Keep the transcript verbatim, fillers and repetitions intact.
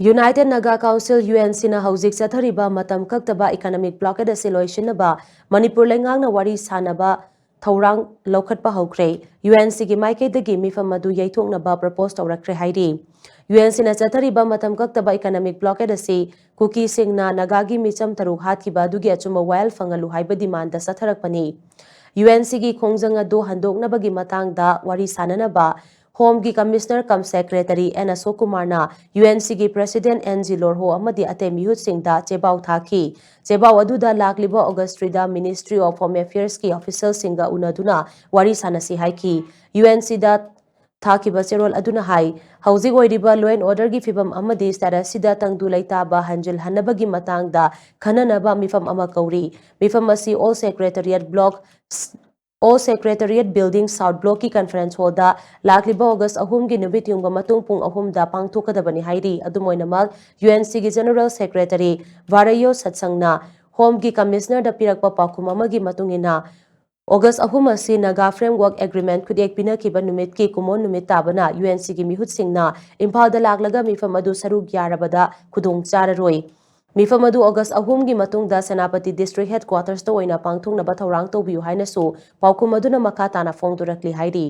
United Naga Council, UNCꯅ ꯍꯧꯖꯤꯛ ꯆꯠꯊꯔꯤꯕ ꯃꯇꯝ ꯀꯛꯇꯕ economic blockade ꯑꯁꯤ ꯂꯣꯏꯁꯤꯟꯅꯕ ꯃꯅꯤꯄꯨꯔ ꯂꯩꯉꯥꯛꯅ ꯋꯥꯔꯤ ꯁꯥꯅꯕ ꯊꯧꯔꯥꯡ ꯂꯧꯈꯠꯄ ꯍꯧꯈ꯭ꯔꯦ꯫ UNCꯒꯤ ꯃꯥꯏꯀꯩꯗꯒꯤ ꯃꯤꯐꯝ ꯑꯗꯨ ꯌꯩꯊꯣꯛꯅꯕ propose ꯇꯧꯔꯛꯈ꯭ꯔꯦ ꯍꯥꯏꯔꯤ꯫ UNCꯅ ꯆꯠꯊꯔꯤꯕ ꯃꯇꯝ ꯀꯛꯇꯕ economic blockade ꯑꯁꯤ ꯀꯨꯀꯤꯁꯤꯡꯅ ꯅꯥꯒꯥꯒꯤ ꯃꯤꯆꯝ ꯇꯔꯨꯛ ꯍꯥꯠꯈꯤꯕ ꯑꯗꯨꯒꯤ ꯑꯆꯨꯝꯕ ꯋꯥꯌꯦꯜ ꯐꯪꯍꯜꯂꯨ ꯍꯥꯏꯕ demandꯗ ꯆꯠꯊꯔꯛꯄꯅꯤ꯫ UNCꯒꯤ ꯈꯣꯡꯖꯪ ꯑꯗꯨ ꯍꯟꯗꯣꯛꯅꯕꯒꯤ ꯃꯇꯥꯡꯗ ꯋꯥꯔꯤ ꯁꯥꯅꯅꯕ Homeꯒꯤ Commissioner cum Secretary N ꯑꯁꯣꯛ ꯀꯨꯃꯥꯔꯅ UNCꯒꯤ President N G ꯂꯣꯔꯍꯣ ꯑꯃꯗꯤ ꯑꯇꯩ ꯃꯤꯍꯨꯠꯁꯤꯡꯗ ꯆꯦꯕꯥꯎ ꯊꯥꯈꯤ꯫ ꯆꯦꯕꯥꯎ ꯑꯗꯨꯗ ꯂꯥꯛꯂꯤꯕ August threeꯗ Ministry of Home Affairsꯀꯤ officialꯁꯤꯡꯒ ꯎꯅꯗꯨꯅ ꯋꯥꯔꯤ ꯁꯥꯅꯁꯤ ꯍꯥꯏꯈꯤ꯫ UNCꯗ ꯊꯥꯈꯤꯕ ꯆꯦꯔꯣꯜ ꯑꯗꯨꯅ ꯍꯥꯏ, ꯍꯧꯖꯤꯛ ꯑꯣꯏꯔꯤꯕ law and orderꯒꯤ ꯐꯤꯚꯝ ꯑꯃꯗꯤ statusꯁꯤꯗ ꯇꯪꯗꯨ ꯂꯩꯇꯥꯕ ꯍꯟꯖꯤꯜꯍꯟꯅꯕꯒꯤ ꯃꯇꯥꯡꯗ ꯈꯟꯅꯅꯕ ꯃꯤꯐꯝ ꯑꯃ ꯀꯧꯔꯤ꯫ ꯃꯤꯐꯝ ꯑꯁꯤ All Secretariat Block, All Secretariat Building South Blockꯀꯤ conference hallꯗ ꯂꯥꯛꯂꯤꯕ August ꯑꯍꯨꯝꯒꯤ ꯅꯨꯃꯤꯠ ꯌꯨꯡꯕ ꯃꯇꯨꯡ ꯄꯨꯡ ꯑꯍꯨꯝꯗ ꯄꯥꯡꯊꯣꯛꯀꯗꯕꯅꯤ ꯍꯥꯏꯔꯤ꯫ ꯑꯗꯨꯝ ꯑꯣꯏꯅꯃꯛ, UNCꯒꯤ General Secretary ꯚꯥꯔꯌꯣ ꯁꯠꯁꯪꯅ Homeꯒꯤ Commissionerꯗ ꯄꯤꯔꯛꯄ ꯄꯥꯎꯈꯨꯝ ꯑꯃꯒꯤ ꯃꯇꯨꯡ ꯏꯟꯅ, August ꯑꯍꯨꯝ ꯑꯁꯤ Naga Framework Agreement ꯈꯨꯠꯌꯦꯛ ꯄꯤꯅꯈꯤꯕ ꯅꯨꯃꯤꯠꯀꯤ ꯀꯨꯝꯑꯣꯟ ꯅꯨꯃꯤꯠ ꯇꯥꯕꯅ UNCꯒꯤ ꯃꯤꯍꯨꯠꯁꯤꯡꯅ ꯏꯝꯐꯥꯜꯗ ꯂꯥꯛꯂꯒ ꯃꯤꯐꯝ ꯑꯗꯨ ꯁꯔꯨꯛ ꯌꯥꯔꯕꯗ ꯈꯨꯗꯣꯡ ꯆꯥꯔꯔꯣꯏ꯫ ꯃꯤꯐꯝ ꯑꯗꯨ August ꯑꯍꯨꯝꯒꯤ ꯃꯇꯨꯡꯗ Senapati District Headquartersꯇ ꯑꯣꯏꯅ ꯄꯥꯡꯊꯣꯛꯅꯕ ꯊꯧꯔꯥꯡ ꯇꯧꯕꯤꯌꯨ ꯍꯥꯏꯅꯁꯨ ꯄꯥꯎꯈꯨꯝ ꯑꯗꯨꯅ ꯃꯈꯥ ꯇꯥꯅ ꯐꯣꯡꯗꯣꯔꯛꯂꯤ ꯍꯥꯏꯔꯤ꯫